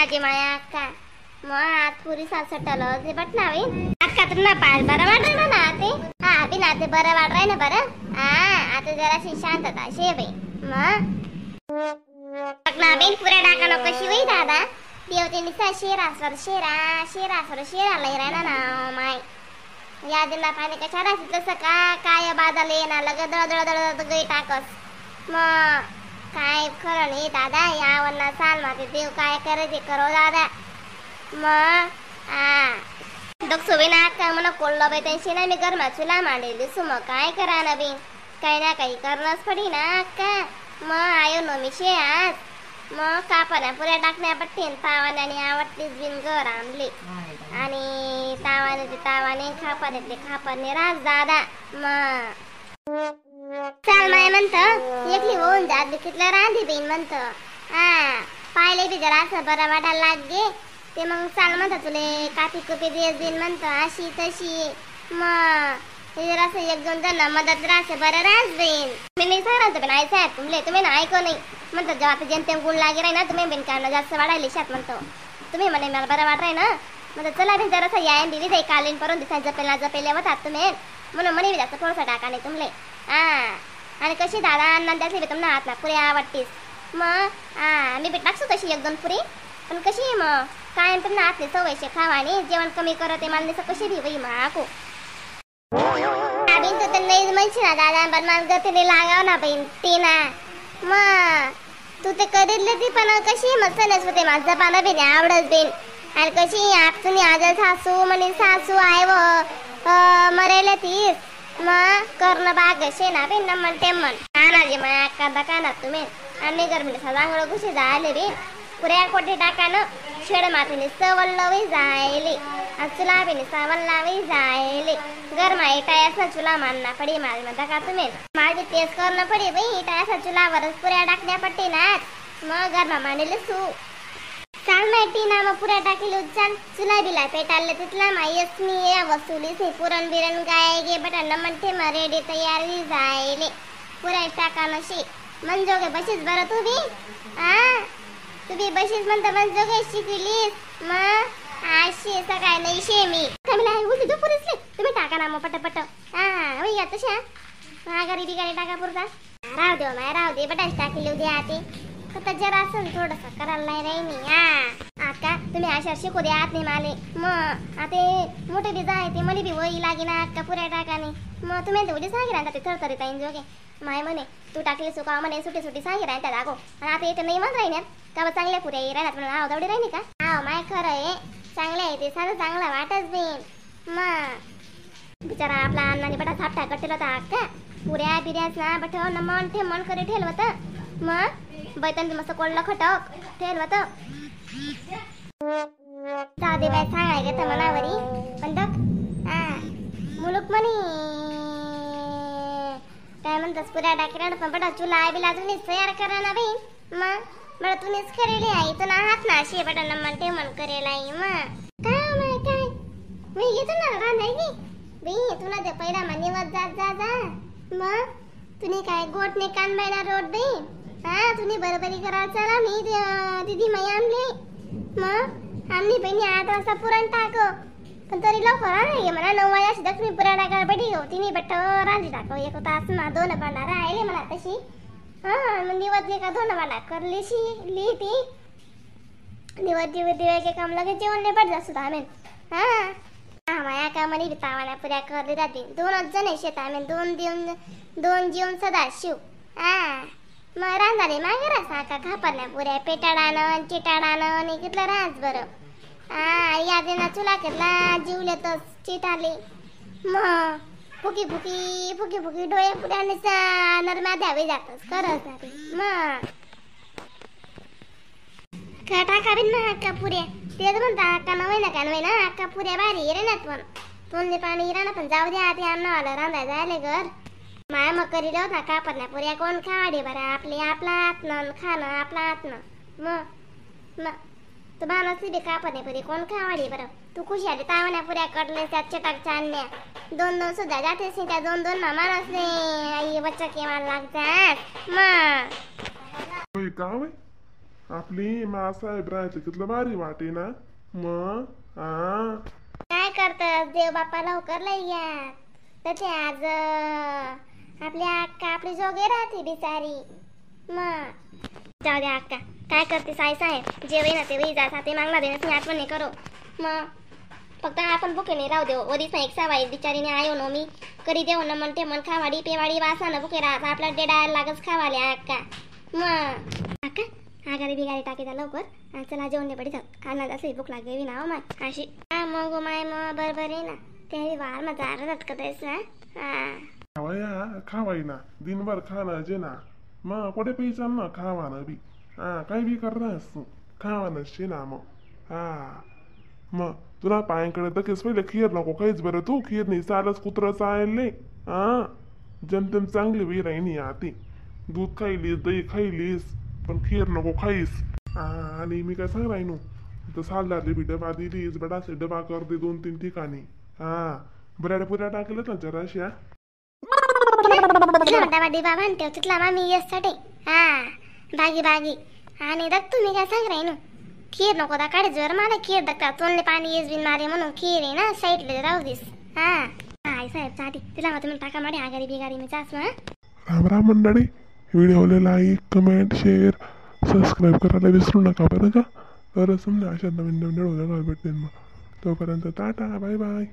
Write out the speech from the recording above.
ना माया अक्का मग हात पुरी सासटलं ते बट ना अक्का तुला पाय बरं वाटलं ना ते हा बी ना ते बरं वाटराय ना बरं हा आता जराशी शांतता शे बाई मग ना बेन पुऱ्या टाका नको कशी होई दादा देवते निसा शेरासवर शेरा शेरासवर शेरा लय राहिना ना माय या दिना पाणी कशा राहते तसं का काय बाजाला येणार लग दळ दळ दळ गई टाकस मग काय खरं नाही दादा यावरना साल माते देव काय करायचे करो दादा मग हा दक्षो ना का मला कोल्ला बाई त्यांशी ना मी गरमा चुला मांडली दिसू मग काय करा ना बी काही ना काही करणंच पडी ना का मग आयो नोमीशे आज मग कापाना पुऱ्या टाकण्या पट्टीन तावाने आवडतीच बिन घर आणली आणि तावाने ते तावाने खापाने ते खापाने राज दादा मग चाल माय म्हणत एकली होऊन जात तिथलं रांधी बीन म्हणत हा पाहिले बी जरा असं बरं वाटायला लाग ते मग चाल म्हणत तुले कापी कुपी देस देईन म्हणत अशी तशी मग ते जरासं एक दोन जण मदत राहते बरं राहत जाईन मी नाही सांगणार पण आई साहेब तुमले तुम्ही ना ऐकू नाही म्हणतात जेव्हा आता जनते गुण लागे राही ना तुम्ही बिनकारणं जास्त वाढायले शात म्हणतो तुम्ही म्हणे मला बरं वाटराय ना म्हणतात चला बिन जरासं यायन बिवी जाई कालीन परून दिसा जपेला जपेले होतात तुम्ही म्हणून म्हणे बी जास्त थोडंसं टाका नाही तुमले हा आणि कशी दादा अण्णा त्यातली बी तुम्हाला हात ना पुरी आवडतीस मग हा मी बी टाकसू तशी एक दोन पुरी पण कशी मग कायम तुम्हाला हातले सवयशे खावानी जेवण कमी करते मला दिसं कशी बी बाई मग आको बिन तू तर नाही म्हणशील ना दादा पण मला गतीने लागाव ना बहीण ते ना मग तू ते करीतले ती पण कशी मस्त नस होते माझं पानं बी नाही आवडत बेन आणि कशी आपसून आजल सासू म्हणे सासू आहे व मरेल तीस मग करणं बाग शे ना बेन ना म्हणते म्हण ना जे मग अक्का का ना तुम्ही आम्ही गरमीने सदांगड घुशी जायले बी पुऱ्या कोठे टाका ना शेड मातीने सवल्लवी जायले आणि चुला बिने सवल्लावी जायले गरमा इटायास चुला मानना पडी माल म्हणता का तुम्ही माझी तेच करणं पडी बाई इटायास चुलावरच पुऱ्या टाकण्या पडते ना मग गरमा मांडले सू चाल माहिती ना मग पुऱ्या टाकेल उच्चाल चुला बिला पेटाले तिथला मायस मी या वसुलीस पुरण बिरण गाय गे बटा म्हणते मग रेडी तयारी जायले पुऱ्या टाका नशी मनजोगे बशीच बरं तू बी हा तू बी बशीच म्हणता मनजोगे शिकलीस मग अशी सकाळी नाही शे मी कमीला उलटी तू पुरीसले तुम्ही टाका ना मग पटपट हा होई या तशा माघारी बिगारी टाका पुरता राहू दे माय राहू दे बटाच टाकली उद्या आते फक्त जरा असं थोडंसं करायला नाही राही मी हा आका तुम्ही अशा शिकू द्या आत नाही माले मग आता मोठे बी जाय ते मला बी वही लागेना अक्का पुऱ्या टाकाने मग तुम्ही ते उद्या सांगे ते थरथरीत येईन जोगे माय म्हणे तू टाकली सुका म्हणे सुटी सुटी सांगे राहीन त्या दाखव आणि आता इथे नाही म्हणत राहीन का चांगल्या पुऱ्या राहणार म्हणून आव दवडी राहिली का आव माय खरं आहे चांगलं आहे ते साधं चांगलं वाटच देईन मग बिचारा आपला अण्णाने बटा थापटा कटेल होता अक्का पुऱ्या बिऱ्याच ना बठ न मन ठे मन करे ठेल होतं मग बैतन मस्त कोल्ला खटक ठेल होतं जाऊ दे बाई सांगाय घेतं मनावरी पण दक हा मुलूक म्हणे काय म्हणतास पुऱ्या टाकीला पण बटा चुला बिला तुम्हीच तयार करा ना बाई मग बरं तुम्हीच करेली आई तुला हात ना अशी बटा न म्हणते मन करेल आई मग काय माय काय मी घेतो ना रांधाय की बाई तुला ते पहिला मान्यवर जात जा जा मग तुम्ही काय गोट ने कान बायला रोड बाई हा तुम्ही बरोबरी करायला चला मी दीदी माई आणले मग आमनी बहिणी 8 वाजता पुरण टाक पण तरी लवकर आणले म्हणा 9 वाजता दक्षिणी पुरण टाकायला बडी होती नाही बट रांधी टाकव एक तास ना दोन भांडा राहिले म्हणा तशी हा मग दिवस का दोन भांडा करलीशी लिही ती दिवस दिवस दिवे काम लगेच जेवण नाही पडत सुद्धा आम्ही हा हा माया कामाने तावाना पुऱ्या करले जाते दोनच जण आहे शेत आम्ही दोन देऊन दोन जीवन सदा शिव हा मग रांधाले मागे रास का खापरण्या पुऱ्या पेटाडानं चिटाडानं आणि कितलं रास बरं हा या दिना चुला केला जीवले तर चिट आले मग फुकी फुकी फुकी फुकी डोळे पुऱ्याने नरमा द्यावे जातच करत नाही मग का टाका बिन ना अक्का पुऱ्या तेच म्हणता अक्का नव्हे ना का नव्हे ना अक्का पुऱ्या भारी रे ना पण तोंडले पाणी राहणार पण जाऊ द्या आधी आम्हाला रांधाय जायले घर माया मग करील होता कापडण्या पुऱ्या कोण खावाडे बरं आपले आपला हातनं खाणं आपला हातनं मग मग तू मानसली बी कापडण्या पुरी कोण खावाडी बरं तू खुशी आली तावण्या पुऱ्या कडले त्या चटक चालण्या दोन दोन सुद्धा जातेस नाही त्या दोन दोन मानसले आई बच्चा केव्हा लागतात मग का आपली मासाहेब राहायचं कितलं भारी वाटे ना मग. हा काय करतात देव बाप्पा लवकर लई या. तर ते आज आपल्या अक्का आपली जोगे राहते बिचारी. मग जाऊ द्या अक्का काय करते साई साहेब जेवे ना ते जा ते मागला देण्यास मी आठवण नाही करो. मग फक्त आपण बुके नाही राहू देऊ वरीच ना एक सवाई बिचारीने आयो नो मी करी देऊ ना म्हणते मन खावाडी पेवाडी वासा बुके राहत आपला डेडा लागच खावाले अक्का. मग अक्का आगारी बिगारी टाकी जा लवकर आणि चला जेवण पडी जाऊ आणि असे भूक लागली ना हो माय अशी. हा मग माय मग बरोबर आहे ना ते वार मग जारा झटकत ना. हा खावाया खावाई ना दिनभर खाणं जे ना मग कुठे पैसा ना खावा ना बी. हा काही बी करणार तू खावा शे ना मग. हा मग तुला पायांकडे तकेच पहिले खीर नको काहीच बरं तू खीर नाही चालच कुत्रं चालले. हा जमतेम चांगली बी राहिनी आती दूध खाईलीस दही खाईलीस पण खीर नको खाईस. आणि मी काय सांग राहिनो तर सालदारले बी डबा दिलीस बडासे डबा कर दे 2-3 ठिकाणी. हा बऱ्या पुऱ्या टाकलं ना जराशा डबा डिबा म्हणते तिथला मामी येससाठी. हा बागी बागी आणि दग तुम्ही काय सांग राहिनो खीर नको दा काढे जर मला खीर दगता तोंडले पाणी येस बिन मारे म्हणून खीर आहे ना साईडला राहू दिस. हा आई साहेब चाटी तिला मग तुम्ही टाका माडे आगारी बिगारी मी चास मग. राम राम मंडळी, व्हिडिओला like comment share subscribe करायला विसरू नका बरं का. तर समजा अशा नवीन नवीन व्हिडिओ भेटतील मग तोपर्यंत tata bye bye.